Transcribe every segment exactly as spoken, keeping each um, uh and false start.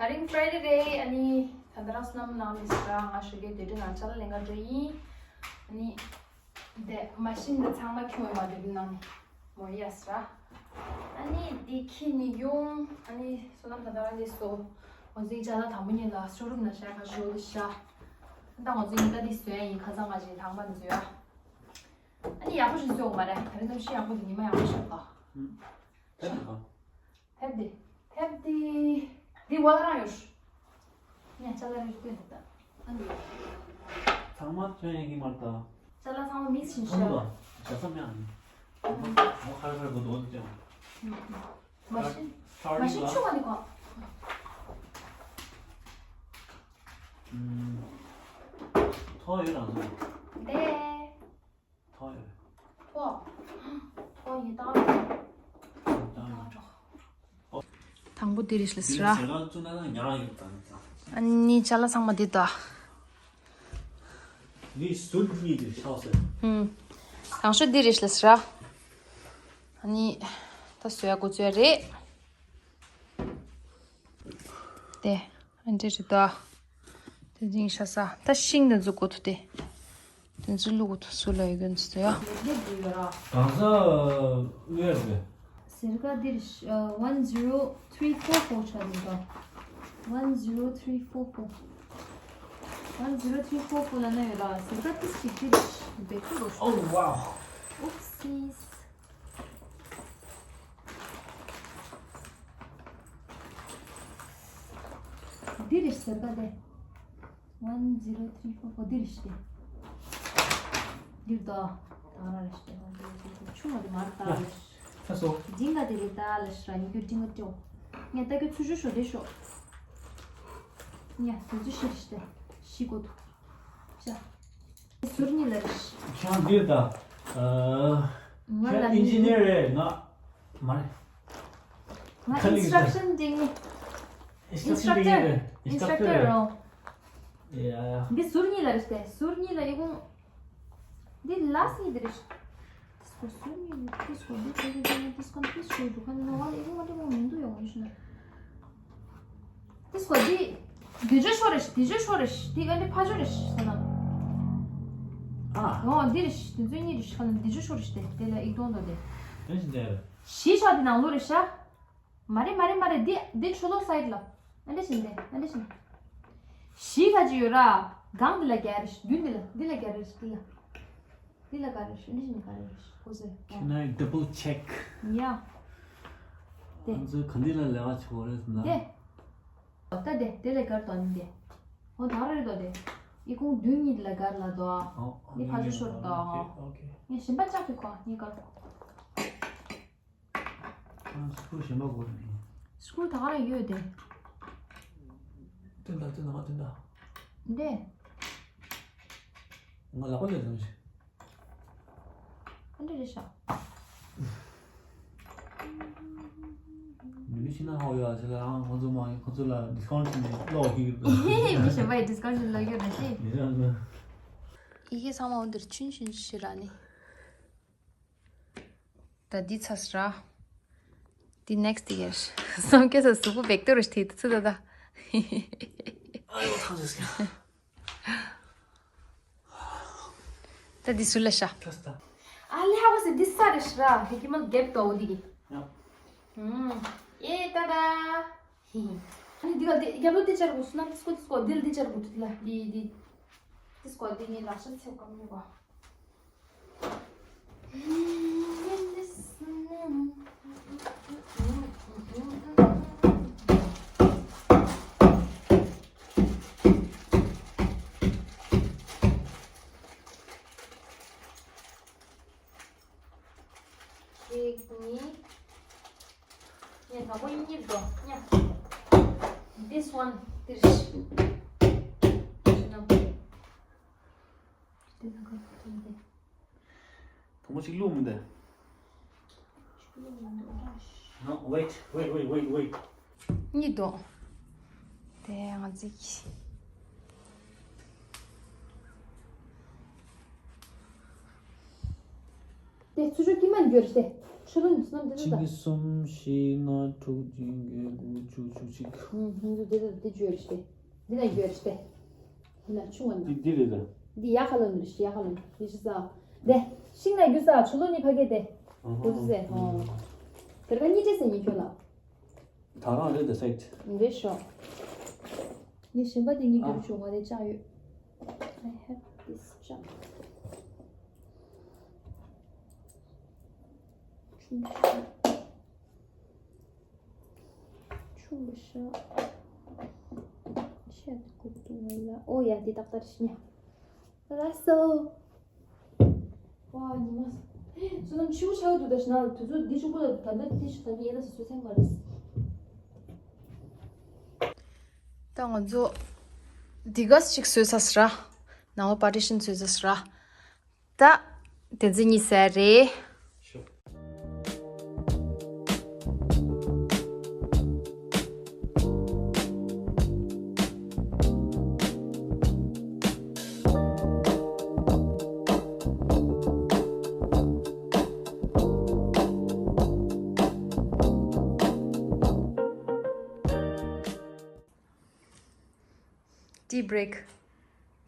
ད་རིང་Friday རེད། ཨ་ནི་ད་ལྟ་རང་བསོད་ནམས་ནང་ལས་སུ་ར་ང་ཞོགས་ཀའི་དེ་འདྲ་ནང་ཅ་ལག་ལེན་ག་འགྲོ་ཡིན། ཨ་ནི་དེ་མ་ཤིན་དེ་ཚང་མ་ཁྱོད་མ་དེ་འདྲ་ནང་མོ་ཡ་སུ་ར། ཨ་ནི་དེ་ཁྱི་ནི་ཡོང་། ཨ་ནི་བསོད་ནམས་ད་ལྟ་རང་ལས་སུ་ང་ཚོའི་ཅ་ལག་དང་པོ་ཉིད་ལ་ཤོ་རུམ་ན་ཤ་ཁ་ཞོ་དེ་ཤ། ད་ང་ཚོའི་ཉི་ད་དེ་བཟོས་ཡིན། ཁ་སང་ང་ཞིག་ལྷག་མ་བཟོས་ཨ། ཨ་ནི་ཡག་པོ་ཞིག་བཟོས་འོང་མ་རེད། ད་རིང་གནམ་གཤིས་ཡག་པོ་འདུག་ཉི་མ་ཡག་པོ་ཞིག་འདུག་ཕེབས་དེ། ཕེབས་དེ། འདི་ཝ་ལ་རང་ཡོད། ངས་ཅ་ལག་རེ་སྟོན་ད། ཨ་འདི། ཚང་མ་སྟོན་ཡག་གི་མ་རེད་ད། ཅ་ལག་ཚང་མ་མིག་བཞིན་ཤ། ཚང་མ་ལ་ཇ་ས་མེད་ཨ་ནི། ཨོ་ཁ་ར་ཁ་ར་གོ་དོ་འདི་ཅང་། མ་ཤིན། མ་ཤིན་ཆུ་བ་ནི་གོ། ཐོ་ཡོད་རང་ཚོ། དེ། ཐོ་ཡོད། ཐོ། ཐོ་ཡི་ཏང་། དང་པོ་དེ་རེད་ལ་སི་ར། ཨ་ནི་ཅ་ལག་ཚང་མ་འདི་ད། ནི་སུར་གཉིས་དེ་ཤག་ཟེར། ཧུམ། དང་ཤོས་འདི་རེད་ལ་སི་ར། ཨ་ནི་ད་བཟོ་ཡག་འགོ་བཙུགས་ཡག་རེད། དེ། ཨ་འདྲེ་རེད་ད། དེ་འཛིན་ཤ་ས། ད་ཤིང་དེ་འཛུགས་གོ་ཐུ་དེ། དེ་འཛུགས་ལུགས་གོ་ཐུ་སུ་ལ་ཡོད་གི་འཛུགས་ཡ། གང་ས་ལུས་རེད། ཟེར་ག་འདིར་one zero three four four ཆ་འདུག་ད། One zero three four four། One zero three four four ལ་ན་ཡོད་ར། ཟེར་ག་ཏིས་ཅིག་འདིར་བེད་ཁུ་རོ། Oh wow. Oopsies. འདི་རེད་ཟེར་ག་དེ། One zero three four four འདི་རེད་ཤི་དེ། འདིར་དོ། ད་ར་རེད་ཤི་དེ། One zero three four ཆུང་བ་དེ་མར་ད་རེད། ཁ་སོ། འབྲིང་ག་དེ་རེད་ད་ལ་ཤི་ར། ཉི་གུ་འབྲིང་ག་ཏེའོ། ངས་ད་གི་ཚུ་ཞུ་ཤོ་དེ་ཤོ། ངས་དེ་ཚུ་ཤི་རེད་ཤི་དེ། ཤི་གོ་ཐུ། ཤ། ཟུར་གཉིས་ལ་རེད། ཁྱོད་འདིར་ད། ང་ལ་ཁྱོད་ཨིན་ཇི་ནི་ཡར་རེད་ང་། མ་རེད། ང་ཁ་ལིག་ཨིན་སི་ཊྲག་ཤན་འདྲི་ངེས། ཨིན་སི་ཊྲག་ཤན་འདྲི་ངེས་རེད། ཨིན་སི་ཊྲག་ཊར་རེད། ཨིན་སི་ཊྲག་ཊར་རེད། ཡ་ཡ། འདི་ཟུར་གཉིས་ལ་རེད་དེ། ཟུར་གཉིས་ལ་ཡི་གུང་། འདི་ལ་སི་གཉིས་དེ་རེད། དེ་སྐོར་ཟུར་གཉིས་ལ་དེ་སྐོར་འདི་དེ་དེ་དེ་དེ་སྐོར་དེ་སྐོར་འདུག་ག་ནོ་བ་ལ་ཡི་གུང་མ་དེ་མོ་མི་འདུག་ཡོང་ཡོད་ཤི་ན། དེ་སྐོར་འདི། འདི་ཅོ་ཤོར་རེ་ཤི། འདི་ཅོ་ཤོར་རེ་ཤི། འདི་ག་འདི་ཕ་ཅོ་རེ་ཤི་ཟེར་ན། ཨ། འོ་འདི་རེ་ཤི། འདི་ཚོ་གཉིས་རེ་ཤི། ག་ན་འདི་ཅོ་ཤོར་རེ་ཤི། དེ་དེ་ལ་ཡིག་གཏོང་དོ་དེ། དེ་ཤི་འདི་རེ། ཤི་ཤ་འདི་ནང་ལོ་རེ་ཤ། མ་རེད་མ་རེད་མ་རེད། འདི་འདི་ཆུ་ལོག་སའིཌ་ལ། ཨ་འདྲ་ཤི་འདི་ཨ་འདྲ་ཤི། ཤི་ག་ཅི་ཡོད་ར། གང་འདི་ལ་རྒྱ་རེ་ཤི། རྒྱུན་འདི་ལ་འདི་ལ་རྒྱ་རེ་ཤི་འདི་ལ། འདི་ལ་ག་རེ་ཤི་འདི་ཤི་ག་རེ་ཤི་ཁོ་ཚོས། Can I double check? Yeah. དེ། ང་ཚོས་ག་འདི་ལ་ལས་ཀ་བྱེད་དགོས་རེད་ཟེར་ན། དེ། ད་དེ་དེ་ལས་གར་དོ་ནི་དེ། འོ་ད་རེད་དོ་དེ། ཨི་ཁུང་བདུན་གཉིས་ལ་གར་ལ་དོ། ཨོ། ནི་ཕ་ཇུ་ཤོར་དོ། Okay, okay. ངས་ཞིམ་པ་ཅག་གི་ཁོ་ནི་གར། ཨ་སྐུ་གཞན་པ་དགོས་རེད། སྐུ་ད་ག་རང་ཡོད་དེ། སྟོན་དང་སྟོན་དང་མ་སྟོན་དང་། འདི། ང་ལག་པ་ལས་དང་ཞིག་ཨ་འདྲ་རེད་ཤག་མི་མི་ཤི་ན་ཧོ་ཡ་ཟེར་ལ་ཨང་ཁོ་ཚོ་མ་ཁོ་ཚོ་ལ་ཌི་སི་ཀའུན་ཊི་ནས་ལོག་གི་ཡོད་པ། མི་གཞན་པ་ཡི་ཌི་སི་ཀའུན་ཊི་ལོག་ཡོད་རེད་ཤི། ཡི་རང་ལ། ཡི་གེ་ཚང་མ་འོ་འདིར་ཆུན་ཆུན་ཞིག་ར་ནི། ད་འདི་ཚ་སི་ར། འདི་ནེག་སི་ཊི་ཡར། སོང་སྐྱེ་ས་གཟུགས་པོ་བེག་ཏོ་རུ་ཐིག་ཏུ་ཚུད་ད་ད། ཨ་ཡོ་ཐང་ཟེར་སྐྱ། ད་འདི་སུ་ལ་ཤ། ཐ་སི་ད། ཨ་ལེ་ཧ་བ་སི་འདི་ས་རེ་ཤ་ར། འདི་ཀི་མལ་གེབ་ཏོ་འོ་འདི་གི། ཡ། ཧུམ། ཨེ་ད་ད། ཧི་ཧི། ཨ་ནི་འདི་ག་འདི་རྒྱབ་ལོ་འདི་ཅར་གོ་སུ་ན་ཏི་སྐོ་ཏི་སྐོ་འདི་ལ་འདི་ཅར་གོ་ཏི་ལ་འདི་འདི། ཏི་སྐོ་འདི་ངའི་ལག་ཤ་ཚེ་གམ་ཡོད་གོ། གཅིག་གཉིས། ངས་དང་པོ་གཉིས་འགྲོ་ཉ། This one འདིར། དང་པོ་གཅིག་བླུགས་མི་འདུག No, wait, wait, wait, wait, wait. གཉིས་འདུག་དེ་ང་ཚིག་དེ་ཚུ་ཆུ་ཀི་མ་འགྱུར་ཏེ། ཆུ་ལོན་སྣམ་དེ་ཚོ་ད། གཅིག་གསུམ་བཞི་ལྔ་དྲུག་བདུན་བརྒྱད་དགུ་བཅུ་བཅུ་གཅིག་ཧུམ་ཧུམ་ཚོ་དེ་ཚོ་དེ་བརྗོད་རེད་དེ། འདི་ན་བརྗོད་རེད་དེ། འདི་ན་ཆུང་བ་ན། འདི་འདི་རེད་ད། འདི་ཡག་ཁ་ལོན་རེད་ཡག་ཁ་ལོན་ཡེ་ཤི་ས། དེ། ཤིང་ན་རྒྱུ་ས་ཆུ་ལོན་ནི་ཕ་གི་དེ། ཨ་ཧ། འོ་ཚོ་ཟེ་ཧོ། དེར་ག་གཉིས་ཀྲེ་ཟེ་ཉི་ཁྱོད་ལ། ད་རང་རེད་དེ་སེད། རེད་ཤོག་ངས་ཞིམ་པ་དེ་གཉིས་ཨ། བསྒྱུར་བྱུང་བ་དེ་ལྕགས་ཡོད། I have this ལྕགས། ཆུང་ཆུང་། ཆུང་བ་ཤ། ཤ་དེ་ཁུག་ཏུ་ངོ་ལ། ཨོ་ཡ་དེ་ཏག་ཏག་ཤི་ཉ། ལ་སོ། ཝ་ཉི་མ། བསོད་ནམས་ཆེ་བོ་ཆགས་འདུག་ད་ཞི་ན་དུས་ཚོད་འདི་ཆུང་པོ་ལ་ད་ལྟ་འདི་ཞིག་ད་གི་ཡེ་ད་སོ་སོའི་སེམས་པ་རེད། ད་ང་ཚོ་འདི་ག་ཞིག་བཟོས་ཚར་སི་ར། ནང་པ་པར་ཊི་ཤན་བཟོས་ཚར་སི་ར། ད་དེ་ཚོ་གཉིས་ཟེར་རེད། Tea break.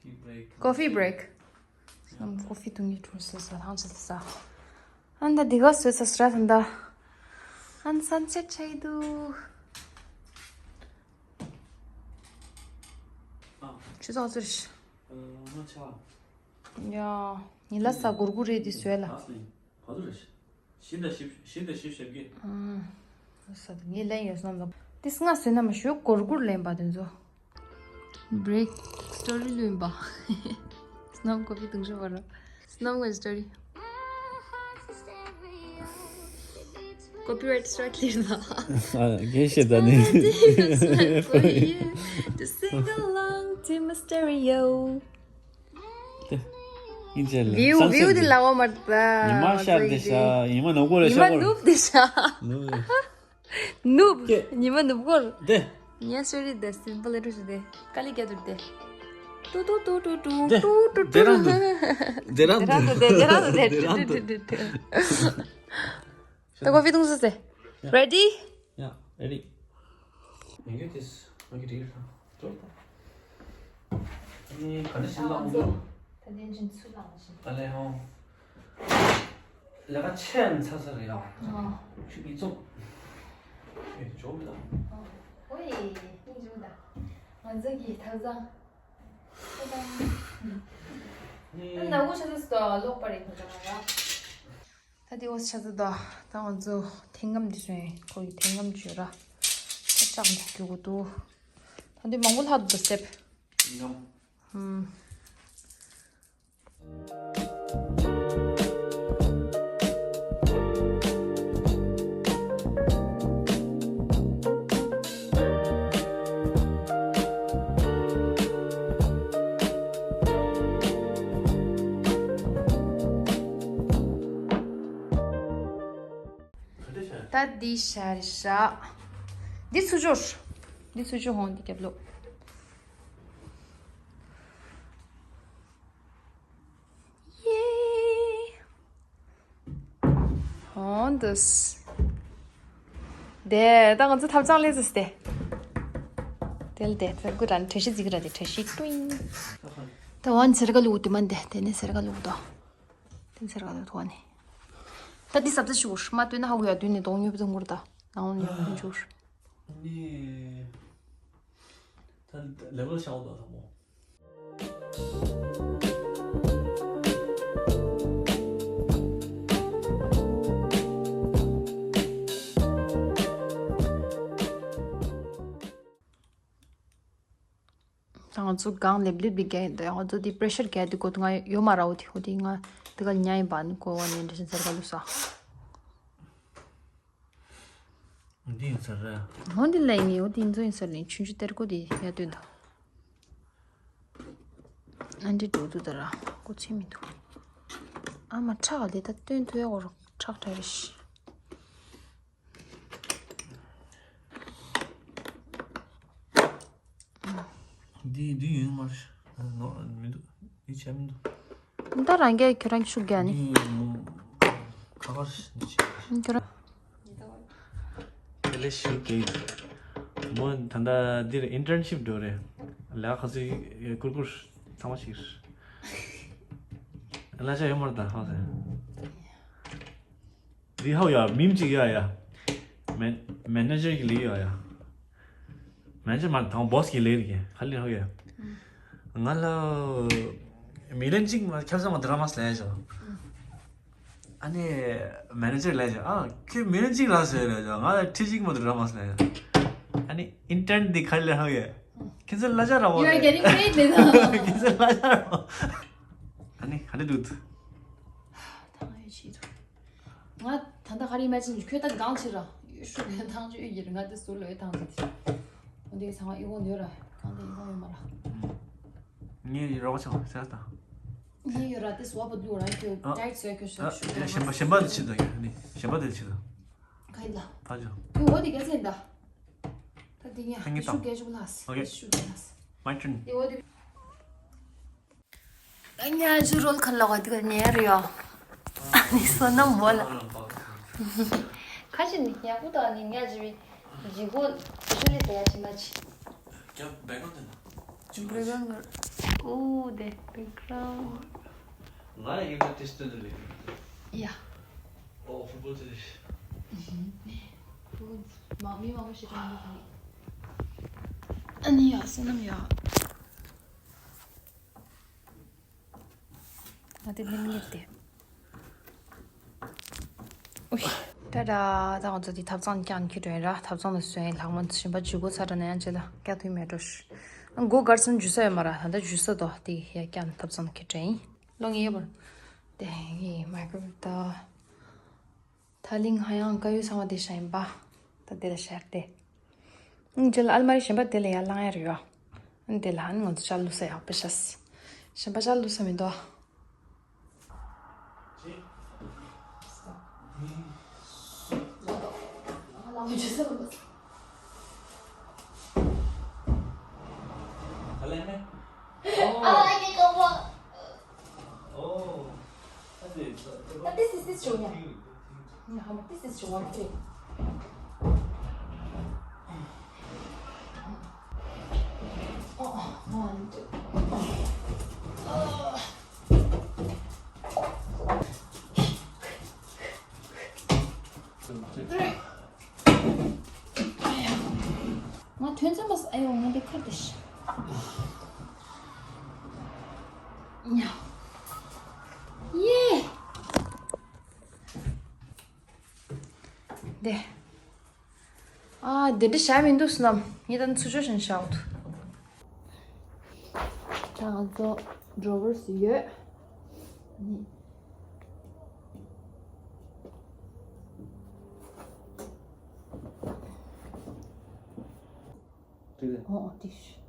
Tea break. Coffee break. Some coffee to me to ས་ལྷང་ཆ་ས། ཨན་ད་འདི་ག་བཟོས་ཚར་སི་ར་ད་ད། ཨན་སན་སེ་ཊི་ཆགས་འདུག་ཨ། ཆུ་ཚོད་ཚོད་རེད། ཨ་ང་ཆ། ཡ། ཉི་ལ་ས་གུར་གུར་རེད་འདི་བཟོས་ལ། ཨ་སི་ནི་ག་ཚོད་རེད། བཞི་དང་བཞི་བཞི་དང་བཞི་ཞབས་ཀྱི། ཨ། ས་ངས་ལན་ཡོད་བསམ་ལ། འདི་སྔ་བཟོས་ན་མ་ཞུ་གུར་གུར་ལེན་པ་དེ་ཚོ། Break story ལོན་པ། སྣམ་ཀོ་ཕི་དུང་ཤོ་བར། སྣམ་ཀོ་story། Copyright strike ལེན་པ། ཨ་གེ་ཤེ་ད་ནི། To sing along to my stereo. ཨིན་ཇེ་ལ། View view དེ་ལ་བ་མར་ད། ཉི་མ་ཤར་དེ་ཤ། ཉི་མ་ནུབ་གོ་རེ་ཉི་མ་ཤར་གོ་རེ། ནུབ་དེ་ཤ། ནུབ། ནུབ། ཀྱེ། ཉི་མ་ནུབ་གོ་རེ། དེ། ཉེ་སོ་རི་དེ་སིམ་པལ་རུ་ཞུ་དེ། ཀ་ལི་ཀྱ་དུར་དེ། ཏུ་ཏུ་ཏུ་ཏུ་ཏུ་དེ། ཏུ་ཏུ་ཏུ། དེ་རང་དུ། དེ་རང་དུ། དེ་རང་དུ། དེ་རང་དུ། དེ་རང་དུ། ད་ཀོ་ཕི་འཐུང་ས་ཟེ། Ready? Yeah, ready. ཡང་གི་དེས་ང་གི་རིགས་ལ་ཅོག་ད། ནི་ག་འདྲ་ཞིག་ལ་འོང་། ད་ནི་ཅིན་ཚུ་ལ་ཞིག་ད་ལེ་ཧོ། ལས་ཀ་ཆེ་ཡང་ཚ་ཚ་རེད་ཡ། ཨ། ཆུ་གི་ཙོག་ཨེ་ཅོག་མི་ད། ཨོ་ཡེ་ཡིན་ཅུང་ད། ང་ཚོ་གི་ཐབ་ཚང་། ནི་ནག་པོ་ཆ་ཚ་སི་ཏོ་ལོག་པ་རེད་ཁོ་ཚང་ང་ར། ད་དེ་འོ་ཆ་ཚ་དོ། ད་ང་ཚོ་ཐེངས་ངམ་འདི་སོང་ཁོ་ཡི་ཐེངས་ངམ་བྱོས་ར། ད་ལྕགས་འདི་རྒྱུ་གུ་དུ། ད་འདི་མང་པོ་ལྷག་འདུག་སེབ། ངམ། ཧུམ། ད་འདི་ཤར་ཤ། འདི་ཚུ་ཅོར། འདི་ཚུ་ཅོ་ཧོང་འདི་རྒྱབ་ལོ། ཡེ། ཧོང་འདུས། དེ་ད་ང་ཚོ་ཐབ་ཚང་ལས་ཟིན་ཏེ། དེ་ལ་དེ་ཚར་གུ་ར་ནི་བཀྲ་ཤིས་ཟིག་ར་དེ་བཀྲ་ཤིས་ཀྲུང་། ད་ཝན་སེར་ག་ལུག་དེ་མན་དེ་དེ་ནས་སེར་ག་ལུག་དོ། དེ་ཚར་ག་ལུག་དོ་ནི། ད་འདི་ཟབ་ཚ་ཞུ་མ་ལྟོས་ན་ཧ་གོ་ཡ་དུས་ནས་གདོང་ཉོས་པ་ཚང་གུར་ད་ནང་ལ་ཉོས་པ་ཚང་ཞུ། ནི། ད་ལེ་བལ་ཤག་དོ་ད་མོ། ང་ཚོ་གང་ལེབ་ལེབ་ལི་རྒྱ་ཡིན་ད་ང་ཚོ་དེ་པྲེ་ཤར་རྒྱ་དེ་གོ་ང་ཡོད་མ་ར་འོ་དེ་འོ་དེ་ང་དེ་ག་ཉ་ཡིན་པ་ནི་གོ་བ་ནས་འདྲ་ཞིག་ཟེར་ག་ལུས་ས། འདི་ཡིན་ས་རེད། འོ་འདི་ལ་ཡིན་འོ་དེ་ཡིན་ཚོ་ཡིན་ས་ལེན་ཆུན་ཆུ་གཏེར་ཀོ་དེ་ཡ་སྟོན་ད། ཨ་འདྲི་འགྲོ་འདུག་ད་ར་ཀོ་ཆེ་མི་འདུག་ཨ་མ་ཁྲག་ལས་ད་སྟོན་ཐུ་ཡ་འོ་ར་ཁྲག་ཁྲ་རེ་ཤི། འདི་འདི་ཡོད་མ་རེད། ནོར་མི་འདུག་འདི་བྱས་མི་འདུག་ད་རང་རྒྱལ་ཁྱོད་རང་ཤུགས་རྒྱག་ནི། འདི་མོ་ཁ་ཁར་འདི་བྱས། ཁྱོད་རང་། དེ་ལས་ཤུགས་ཀྱིས། མོ་ད་ལྟ་འདིར་ཨིན་ཊརན་ཤིབ་འགྲོ་རེད། ལས་ཁ་ཚོད་ཀུར་ཀུར་ཚང་མ་ཤིག་གླ་ཆ་ཡོད་མ་རེད་ད་ཧ་ཟེར། འདི་ཧའོ་ཡ་མིམ་གཅིག་ཡ་ཡ། མེ་མེ་ནེ་ཇར་གྱི་ལས་ཡ་ཡ། མེ་ནེ་ཇར་མ་དང་བོ་སི་གི་ལས་རེད་ག་ལེར་ཧའོ་ཡ། ང་ལ་མི་ལན་གཅིག་མ་ཁྱབ་ས་མ་དྲ་མ་སླེབས་ཤག་ཨ་ནི་མེ་ནེ་ཇར་ལས་ཤག་ཨ་ཁྱོད་མི་ལན་གཅིག་ལ་ཟེར་ལས་ཤག་ང་ལ་ཁྲི་གཅིག་མ་དྲ་མ་སླེབས་ཤག་ཨ་ནི་ཨིན་ཊརན་འདི་ག་ལེར་ཧའོ་ཡ། ཁྱེད་ཚོ་གླ་ཆ་ར་བ། You are getting paid, Lisa. ཁྱེད་ཚོ་གླ་ཆ་ར་བ། ཨ་ནི་ག་ལེར་འདུག་ད་ང་ཡོད་ཆེད་དུ། ང་ད་ལྟ་ག་རེ་ཡིན་མ་ཅི་ཁྱོད་ད་གང་ཕྱིར་ར། ཡོད་ཤུགས་ཡོད་ཐང་ཅི་ཡོད་ཡིར་ང་དེ་ཟུར་ལ་ཡོད་ཐང་ཅི་དེ། འོ་དེ་ཚང་མ་ཨི་ཁོང་ཡོད་ར། གང་དེ་ཨི་ཁོང་ཡོད་མ་ར། ངས་རོགས་ཆང་ཟེར་ད། ངས་ཡོད་ར་དེ་སུ་བ་པོ་འདུག་ར་ཁྱོད་ཨ། ཌའེ་ཊི་ཟེར་ཁྱོད་ཨ། ཤུགས་ཡོད་གཞན་པ་གཞན་པ་དེ་ཕྱིར་ད་ཡོད་ནི་གཞན་པ་དེ་ཕྱིར་ད། ག་ཡིན་ལ། ཕ་ཇོ། ཁྱོད་འོ་དེ་ག་ཚད་ད། ད་དེ་ངས་ཨ་ངས་ཤུགས་ད་རྒྱལ་ཤུགས་ལ། ཨོ་ཁེ། ཤུགས་རྒྱལ་ལ། My turn. དེ་འོ་དེ། ཉ་ཇུ་རོལ་ཁ་ལོག་དུ་ཉེ་རུ་ཡོ། ཨ་ནི་སོ་ནམ་མོ་ལ། ཁ་ཅིག་ནི་ཉ་གུ་དང་ནི་ཉ་ཇི་བི་ཇི་གོ་ཤུ་ལི་ཟེར་ཡ་ཞིག་མ་ཅི། ཀྱ་བེག་གྷ་རའུན་ཌི་དེ་ན། བེག་གྷ་རའུན་ཌི་ཨོ་དེ་བེག་གྷ་རའུན་ཌི། ང་ཡིན་ན་ཏིས་ཏན་ལེ། ཡ། ཨོ་ཧྥུ་ཊ་བོལ་ཆེ། ཁོ་མ་མི་མང་པོ་ཞིག་འགྲོ་འདུག་ཨ་ནི་ཡ་སོ་ནམ་ཡ། ང་དེ་ནི་མིར་དེ། ཨུའི། ཏ་ཏ། ད་ང་ཚོ་དེ་ཐབ་ཚང་ཀྱང་འཁྱེར་འགྲོ་ཡིན་ར། ཐབ་ཚང་ལ་སོན་ཡིན་ལྷག་མ་གཞན་པ་ཇུས་གོ་ཚ་དྲ་ན་ཡང་ཅེ་ལ་ཀྱ་ཐུའི་མེ་ཏྲོ་ཤུ། སྒོ་གར་སོན་ཇུས་ས་ཡོད་མ་ར། ད་ད་ཇུས་ས་དོ་དེ་ཡ་ཀྱང་ཐབ་ཚང་ལ་འཁྱེར་འགྲོ་ཡིན། ལོ་ངེས་ཡོད་པར། དེ་ཡི་མའི་ཀྲོ་ཝེབ་ད། ད་ལིང་ཧ་ཡང་ཀ་ཡོད་ཚང་མ་དེ་ཤ་ཡིན་པ། ད་དེ་ལ་ཤར་ཏེ། ཨང་ཅེ་ལ་ཨལ་མ་རི་གཞན་པ་དེ་ལ་ཡར་ལངས་ཡ་རེད་ཡོ། ཨང་དེ་ལ་ཨ་ནི་ང་ཚོ་ཅ་ལུ་ས་ཡག་པོ་ཤ། གཞན་པ་ཅ་ལུ་ས་མི་འདུག་ཨ། Oh, I can go walk. Oh, that's it. But this is this junior. Yeah, this is junior three. Oh, one, two. Three. ང་ཐོན་ཙམ་པ་ཨ་ཡོ་ང་འདི་ཁར་དེ་ཤི། ཡ། ཡེ། དེ། ཨ་དེ་འདྲ་བྱ་མི་འདུག་སྣམ། ངས་ད་ཚུར་ཕྱོགས་བཞིན་བྱའོ། ད་ང་ཚོ་ཌོ་ཝར་སི་ཡོད། ནི། འགྲིག་རེད། ཨོ་ཨོ་འགྲིག་ཤག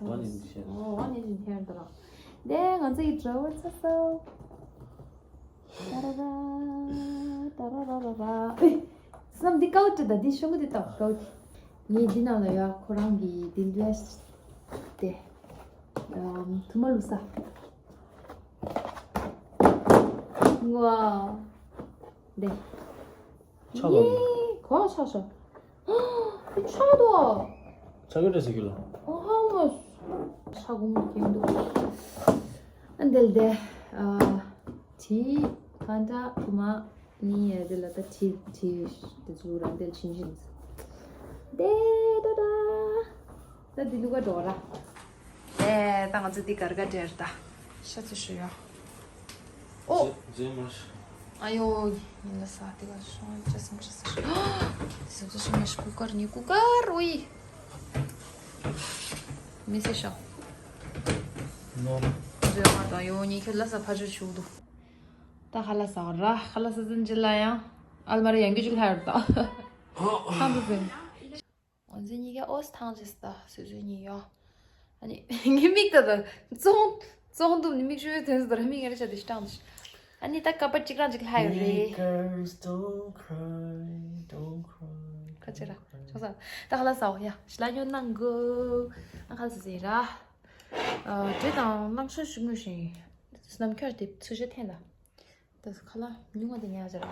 One in ten. ཨོ་one in ten་དུ་ར། དེ་ང་ཚོ་ཡི་ཌོ་ཝར་ཚ་སོ། ཏ་ར་ར། ཏ་ར་ར་ར་ར། ཨེ། སྣམ་འདི་ཀའུ་ཅི་ད་འདི་ཤོག་གུ་འདི་ཏོག་ཀའུ་ཅི། ངས་འདི་ནང་ལ་ཡ་ཁོ་རང་གི་འདི་འདྲ་དེ། ཨམ། ཐུ་མ་ལུ་ས། ཝའོ། དེ། ཆག་ལོ། ཡེ། གོ་ཆག་ཆག་ཨ། ཆག་དོ། ཆག་གི་རེད་ཟེར་གི་ལ། ཨོ་ཧ་མོ། ཆག་གོ་མོ་ཀེམ་དུ། ཨ་འདེལ་དེ། ཨ། ཏི། ཀན་ཏྲ་ཐུ་མ། ནི་ཡ་དེ་ལ་ད་ཏི་ཏི་དེ་ཚུ་རང་དེ་ལ་ཕྱིན་ཕྱིན། དེ་ད་ད། ད་འདི་ལུག་ག་འགྲོ་ར། དེ་ད་ང་ཚོ་འདི་གར་ག་འདྲེར་ད། ཤ་ཚུ་ཞུ་ཡོ། ཨོ། ཇེ་ཇེ་མ་ཤ། ཨ་ཡོ། ཡིན་ལ་ས་དེ་ག་ཤོང་ཅེ་སམ་ཅེ་ས་ཤ། དེ་ཚོ་ཤ་མ་ཤ་ཀུ་ཀར་ནི་ཀུ་ཀར་ཨོ་ཡི། མི་སེ་ཤ། ནོ། ཇེ་མ་ད་ཡོ་ནི་ཁྱོད་ལ་ས་ཕ་ཇོ་ཤུ་དུ། ད་ཁ་ལག་ཟ་ར། ཁ་ལག་ཟ་ཟིན་རྗེས་ལ་ཡང་ཨལ་མ་རི་ཡང་རྒྱུ་ཅིག་ལྷག་ཡོད་ད། ཐང་དུ་ཟིན། ང་ཚོ་གཉིས་ཀ་ཨོ་སི་ཐང་ཅེས་ད་སོ་སོའི་གཉིས་ཡོ། ཨ་ནི་ངའི་མིག་ད་ད་བཙོང་བཙོང་འདུག་ནི་མིག་ཆུའི་དོན་སུ་ད་ར་མིག་ངེ་ར་ཆ་དེ་ཤི་ཏང་དུ་ཤི། ཨ་ནི་ད་ཀ་པ་གཅིག་རང་གཅིག་ལྷག་ཡོད་རེད། Hey girls, don't cry, don't cry. ཁ་ཆེ་ར། ཆོག་ས། ད་ཁ་ལག་ཟ་འོ་ཡ། ཞི་ལ་ཡོད་ནང་གོ། ཨ་ཁ་ལག་ཟ་ཟེར་ར། ཨ་འབྲས་དང་རླངས་ཤོག་ཤུགས་ངུས་ཤིང་། ནམ་ཁྱོད་དེ་ཚུར་ཤོད་འཐེན་ད། ད་ཁ་ལག་ཉུང་བ་དེ་ཉར་ཟེར་ར།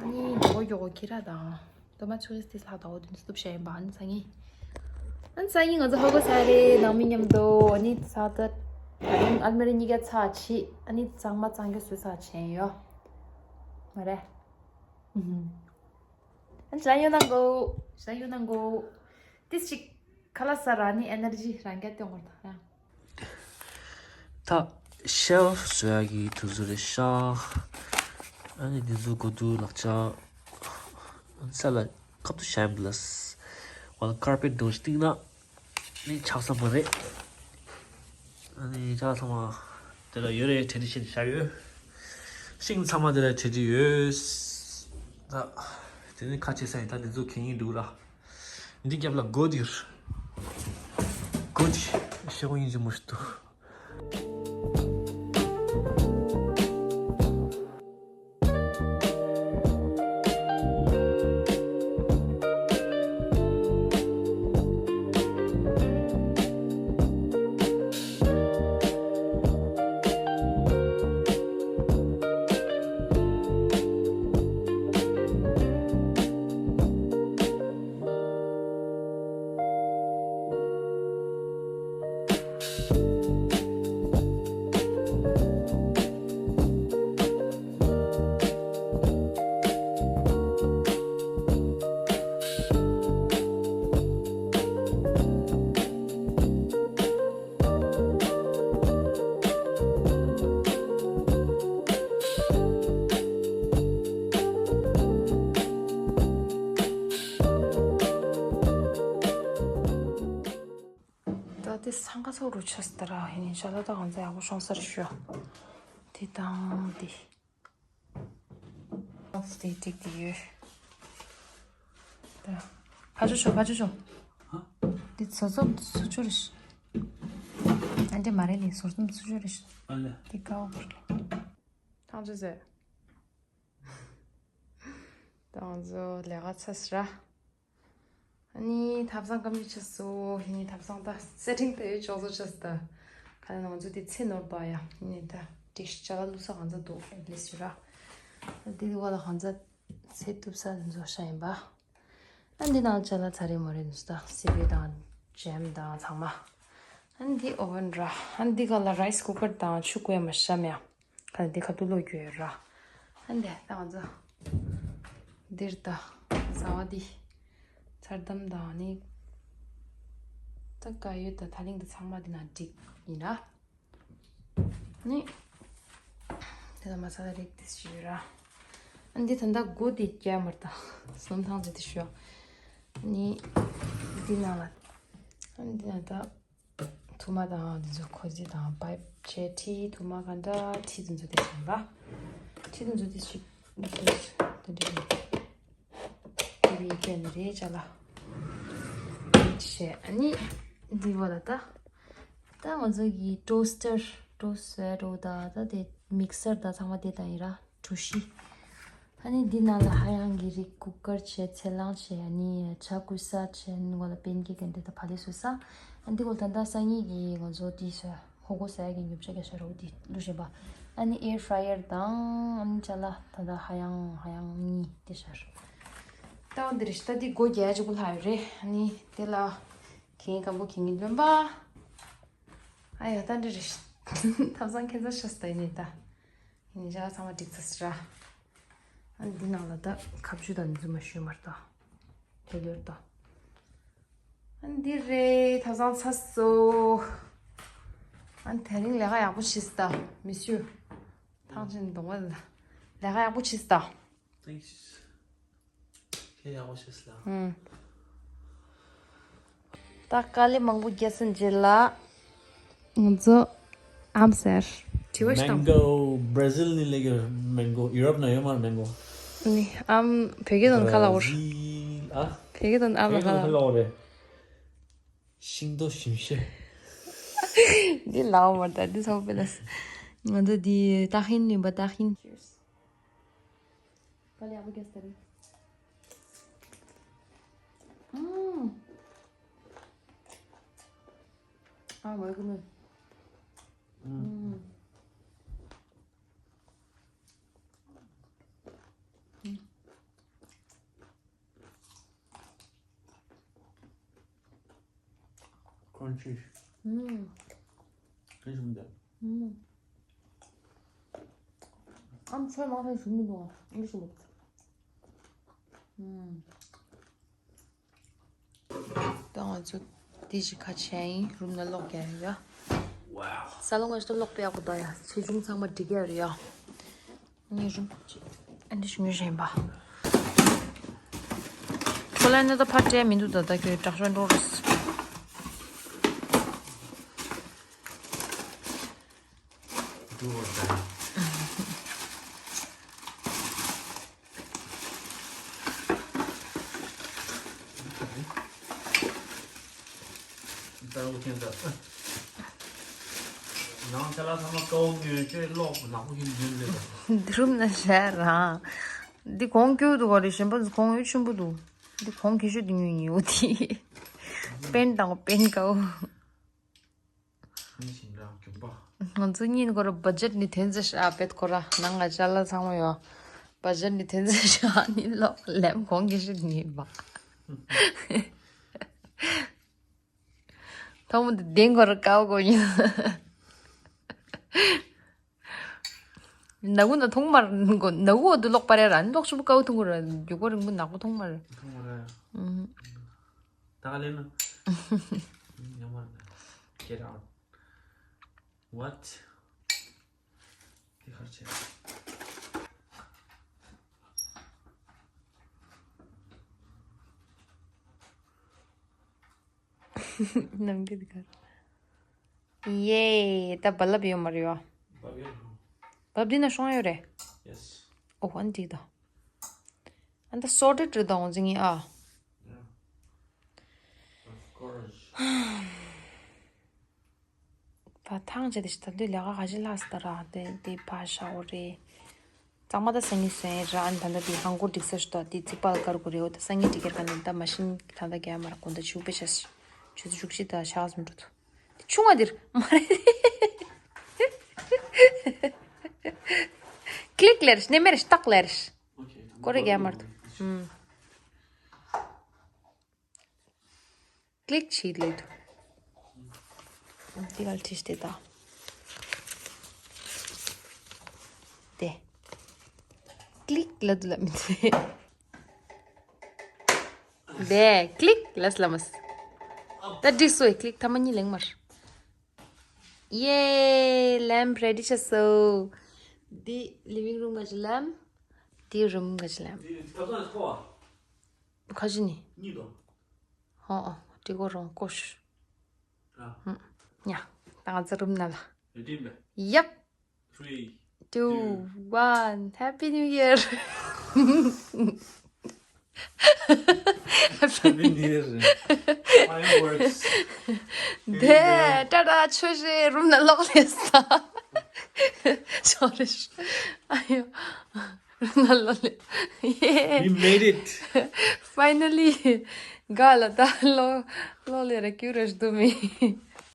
ཨ་ནི་མགྱོགས་པོ་མགྱོགས་པོ་ཁྱེར་ར་དང་། ད་མ་ཆུ་རེས་ཏིས་ལྷག་ད་འོ་དུ་སྟུབ་བྱས་ཡིན་པ། ཨ་ནི་སང་ཉིན། ཨ་ནི་སང་ཉིན་ང་ཚོ་ཧོ་གོ་ས་རེད། ནང་མི་མཉམ་དུ། ཨ་ནི་ཚ་ད། ད་རིང་ཨལ་མེ་རི་གཉིས་ཀ་ཚ་ཆི། ཨ་ནི་གཙང་མ་གཙང་རྒྱུ་སུ་ཚ་ཆེན་ཡོད། མ་རེད། ཨུ་ཧུམ། ཨ་ནི་ཞི་ལ་ཡོད་ནང་གོ། ཞི་ལ་ཡོད་ནང་གོ། ཏིས་ཅིག་ཁ་ལག་ཟ་ར་ནི་ཨེ་ནར་ཇི་རང་རྒྱ་སྟོན་དགོས་ད་ར། ད་ཤེལ་བཟོ་ཡག་གི་དུས་ཚོད་རེད་ཤག་ཨ་ནི་འདི་ཚོ་གོ་དུས་ལག་ཆ་ས་ལ་ཁབ་ཏུ་ཤན་པ་ལ་ཝལ་ཀར་པེ་ཊི་འདོན་སྟེང་ན་ནི་ཆགས་ས་མ་རེད། ཨ་ནི་ཆགས་ཚང་མ་དེ་ལ་ཡོད་རེད། ཁྲེ་ཁྲི་བྱས་བཞག་ཡོད། ཤིང་ཚང་མ་དེ་ལ་ཁྲེ་ཁྲི་ཡོད། ད་དེ་ནི་ཁ་ཆེ་ས་ཡིན། ད་འདི་ཚོ་གད་སྙིགས་འདུག་ར། འདི་རྒྱབ་ལ་སྒོ་འདིར། སྒོ་འདི་ཤེལ་སྒོ་ཡིན་གྱི་མོ་ཞིག་འདུག་ད་དེ་སང་ག་ཚོགས་རུ་ཆས་ད་ར་ཡིན་ཤ་ལ་ད་གང་ཚ་ཡག་པོ་ཤོང་ས་རེད་ཤོ། དེ་དང་དེ། དེ་ཏིག་དེ་ཡོད། ད་ཕ་ཆུ་ཤོ་ཕ་ཆུ་ཤོ། དེ་ཚོ་ཚོ་ཚུ་ཆུ་རེད་ཤ། ཨ་འདྲེ་མ་རེད་ལི་ཟོར་ཙམ་ཚུ་ཆུ་རེད་ཤ། ཨ་ལེ། དེ་ཀའོ་བར་ལ། ཐང་ཆུ་ཟེར། ད་ང་ཚོ་ལས་ཀ་ཚར་སི་ར། ཨ་ནི་ཐབ་ཚང་སྐམ་ཆུ་ཆགས་སོ། ཨ་ནི་ཐབ་ཚང་ད་སེ་ཊིང་ད་ཡོད་ཅོག་ཚོ་ཆགས་སི་ད། ག་ལ་ང་ཚོ་དེ་ཚེ་ནོར་བ་ཡ། ཨ་ནི་ད་ཏིག་ཤི་ཅ་ལ་བླུག་ས་གང་ཚ་འདུག་ཨེ་ལེ་སི་ར། ཨ་དེ་དུ་བ་ལ་གང་ཚ་ཚེ་གཏུབ་ས་འཛོ་ཤ་ཡིན་པ། ཨ་འདི་ནང་ཅ་ལ་ཚ་རེ་མོ་རེ་འདུག་ད་སི་པི་ཡུ་དང་ཇེམ་དང་ཚང་མ། ཨ་འདི་ཨོ་ཝན་ར། ཨ་འདི་ག་ལ་རའི་སི་ཀུ་ཀར་དང་ཆུ་ཀོ་ཡ་མ་ཤམ་ཡ། ཁ་འདི་ཁ་ཐུག་ལོ་རྒྱུ་ཡོད་ར། ཨ་འདི་ད་ང་ཚོ་འདིར་ད་ཟ་བ་འདི་ཚར་དམ་དང་ནི་ད་ག་ཡོད་ད་ད་ལིང་ད་ཚང་མ་འདི་ན་འགྲིག་ཡིན་ར། ནི། དེ་ལ་མ་ས་ལ་རིགས་དེ་ཞུ་ར། ཨ་འདི་ད་ལྟ་སྒོ་དེ་རྒྱ་མར་དང་སུམ་ཐང་ཟེར་དེ་ཞུ། ནི། འདི་ནང་ལ། ཨ་འདི་ན་ད། ཐུར་མ་དང་འདི་ཚོ་ཁོ་ཟི་དང་པའིབ་བྱས་ཁྲི་ཐུར་མ་ག་འདྲ་ཁྲི་འདི་ཚོ་དེ་ཞིག་ར། ཁྲི་འདི་ཚོ་དེ་ཞིག་འདི་ཚོ་དེ་འདྲ་ཞིག་ཊི་ཝི་སྟོན་ནི་རེད་ཅ་ལག་བྱས། ཨ་ནི་འདི་བ་ལ་ད་ད་ང་ཚོ་གི་ཊོ་སི་ཊར་ཊོ་སི་ཊར་འགྲོ་ད་ད་དེ་མིག་སར་ད་ཚང་མ་དེ་ད་ཡིན་ར་གྲུ་བཞི། ཨ་ནི་འདི་ནང་ལ་ཧ་ཡང་གི་རིགས་ཀུ་ཀར་བྱས་ཚལ་སླང་བྱས་ཨ་ནི་ཇ་ཀུ་ས་བྱས་ནི་གོ་ལ་པན་ཀེག་གན་དེ་ད་ཕ་ལེ་སུ་ས། ཨ་འདི་གོ་ད་ད་སང་ཉིན་གི་ང་ཚོ་དེ་ས། ཧོ་གོ་ས་ཡ་གི་ཉོ་ཆ་ག་ཤ་རོ་དེ་ལུ་ཤེ་བ། ཨ་ནི་ཨེར་ཕ་ར་ཡར་དང་ཨ་ནི་ཅ་ལ་ད་ད་ཧ་ཡང་ཧ་ཡང་གཉིས་དེ་ཤར། ད་འོ་འདི་རེད་ཤི་ད་འདི་སྒོ་རྒྱ་ཅིག་པོ་ལྷག་ཡོད་རེད། ཨ་ནི་དེ་ལ་གིན་གམ་པོ་གིན་གིན་ལོན་པ། ཨ་ཡ་ད་འདི་རེད་ཤི། ཐབ་ཚང་ཁྱེད་ཚོ་ཤ་སྟ་ཡིན་ནི་ད། ཡིན་ནི་ཅ་ལ་ཚང་མ་འགྲིག་ཚ་སི་ར། ཨ་ནི་འདི་ནང་ལ་ད་ཁབ་ཆུ་དང་འཛུ་མ་ཤུ་མར་ད། དེ་ལོར་ད། ཨ་འདི་རེད། ཐབ་ཚང་ཚར་སོ། ཨ་དེ་རིང་ལས་ཀ་ཡག་པོ་བྱེད་སི་ད། མི་སུ། ཐང་ཆེན་གདོང་བ་ལ། ལས་ཀ་ཡག་པོ་བྱེད་སི་ད། Thanks. ཁྱེད་ཡག་པོ་བྱེད་སི་ད། ཨུམ། ད་དཀའ་ལས་མང་པོ་བརྒྱབ་ཟིན་རྗེས་ལ། ང་ཚོ་ཨམ་ཟེར། དྲི་བ་ཞིག་དང་། Mango, Brazil ནས་སླེབས་ཡོད། Mango, Europe ནང་ཡོད་མ་རེད། Mango. ནི་ཨམ་བོད་སྐད་དང་ཁ་ལ་འོར། Brazil ཨ། བོད་སྐད་དང་ཨམ་ལ་ཁ་ལ་འོར། ཤིང་ཏོག་ཞིམ་ཤོས། འདི་ལའོ་མར་ད་འདི་ཚོ་པེ་ལ་སི། ང་ཚོ་འདི་ཏ་ཧིན་ནི་བ་ཏ་ཧིན། Cheers. དཀའ་ལས་ཡག་པོ་བརྒྱབ་ཟེར། ཨ། ཨ། ཝེལ་ཀམ། ཨ། Crunchy. ཨུམ། ཁ་ཤས་མི་འདུག་ཨུམ། ཨམ་ཆོས་མང་ཆེ་ཞིམ་མི་འདུག་ཨ་ནི་ཞིམ་མི་འདུག་ཨུམ། ད་ང་ཚོ་དེ་ཞིག་ཁ་ཆེ་ཡིན་རུམ་ན་གློག་རྒྱག་ཡོད་ཡ། Wow. ས་ལོ་ང་ཞིག་གློག་པེ་ཡག་པོ་ད་ཡ་ཆེ་ཆུང་ཚང་མ་འགྲིག་ཡ་རེད་ཡ། ངས་རུམ་ཅིག་ཨ་འདི་ཞུ་ངེས་བཞིན་པ། ཁོ་ལ་ནི་ད་ཕར་སྤྲད་མི་འདུག་ད་ད་ཁྱོད་དྲག་ཤོས་འགྲོ་རེས། འགྲོ་བ་ད། ད་འུ་ཐེན་ད། ནང་ཆ་ལ་ཚང་མ་ཀའོ་ཉོས་ཏེ་གློག་ནག་པོ་ཞིག་ཉོས་ལེ་ད། འདི་རུམ་ན་བཞག་རང་། འདི་གོང་ཀྱུ་འདུག་ག་རེ་གཞན་པ་གོང་ཡོད་ཆེན་པོ་འདུག་འདི་གོང་ཁེ་ཤོས་འདི་ཉོས་ཉོས་འོ་དེ། པེན་དང་པེན་ཀའོ། ང་ཞིང་རང་གྱོང་པ། ང་ཚོ་གཉིས་ནི་ཁོ་ར་བ་ཇེཊ་ནི་དེ་ཚོ་ཤ་བེད་ཁོ་ར་ནང་ང་ཅ་ལག་ཚང་མ་ཡོད། བ་ཇེཊ་ནི་དེ་ཚོ་ཤ་ནི་ལོ་ལེམ་གོང་གི་ཤི་ནི་བ། ཐོག་མ་དེ་བདེན་ཁོ་ར་ཀའོ་གོ་ཡིན། ནག་པོ་ན་ཐོང་མར་གོ་ནག་པོ་དུ་ལོག་པ་རེད་ར་ནི་ལོག་ཆུ་བོ་ཀའོ་ཐུང་གོ་ར་རྒྱུག་པ་རིང་པོ་ནག་པོ་ཐོང་མར། ཐོང་མར། ཨུམ། ད་ག་ལེ་ན། ཉམས་མར། Get out. What? དེ་གར་བྱས། ནམ་རྒྱུན་དེ་གར། ཡེ། ད་བ་ལབ་ཡོད་མ་རེད་ཡོ། བབ་ཡོད་རེད། བབ་འདི་ན་ཤོང་ཡོད་རེད། Yes. ཨོ་ཨན་འགྲིག་ད། ཨན་ད་སོ་ཏེ་ཏྲི་དང་འོང་ཟིང་ཡིན་ཨ། Yeah. Of course. ད་ཐང་ཆད་དེ་ཞིག་ད་དུས་ལས་ཀ་ག་ཅི་ལྷག་སི་ད་ར་དེ་དེ་ཕ་ཤ་འོ་རེད། གཙང་མ་ད་སང་ཉིན་སོན་ར་ཨན་ད་ད་དེ་ཧང་གོ་འགྲིག་ས་ཞིག་ད་དེ་རྩིག་པ་ལ་དཀར་གོ་རེད་འོ་ད་སང་ཉིན་འགྲིག་གེར་ག་ནས་ད་མ་ཤིན་ད་ད་རྒྱ་མར་གོ་ད་ཆུ་པེ་ཤ་ཆུ་ཚོད་བཅུ་གཅིག་ད་ཤ་སུམ་འགྲོ་ད་དེ་ཆུང་བ་དེར་མ་རེད། ཀླིག་ལེར་ནེ་མེར་སྟག་ལེར་ཀོ་རེ་རྒྱ་མར་ད་ཨུམ། ཀླིག་བྱེད་ལེ་དུ། འདི་གལ་ཁྲིད་དེ་ད། དེ། ཀླིག་ལ་དུ་ལ་མི་དེ། དེ་ཀླིག་ལ་སླ་མ་སི། ད་འགྲིག་སོ་ཡི་ཀླིག་ཐ་མ་གཉིས་ལེང་མར། ཡེ། ལེམ་རེ་ཌི་ཆ་སོ། འདི་ལི་ཝིང་རུམ་ག་ཅི་ལེམ། འདི་རུམ་ག་ཅི་ལེམ། འདི་ཐབ་ཚང་ཁོ་བ། ཁ་ཅི་ནི། གཉིས་དང་། ཧོ་ཨོ། ཏི་གོ་རོང་ཀོ་ཤུ། ཨ། ཧུམ། ཉ། ད་ང་ཚོ་རུམ་ན་ལ། Ready མེད། Yep. Three, two, two, one. Happy New Year. Happy New Year. Fireworks. དེ་ཏྲ་ཏྲ་ཆོས་རེ་རུམ་ན་ལོག་ལེ་ས། Sorry. ཨ་ཡོ། ལ་ལ་ལེ། ཡེ། We made it. Finally. ག་ལ་ད་ལོ་ལོ་ལེ་ར་ཀྱུ་ར་ཞུ་མི།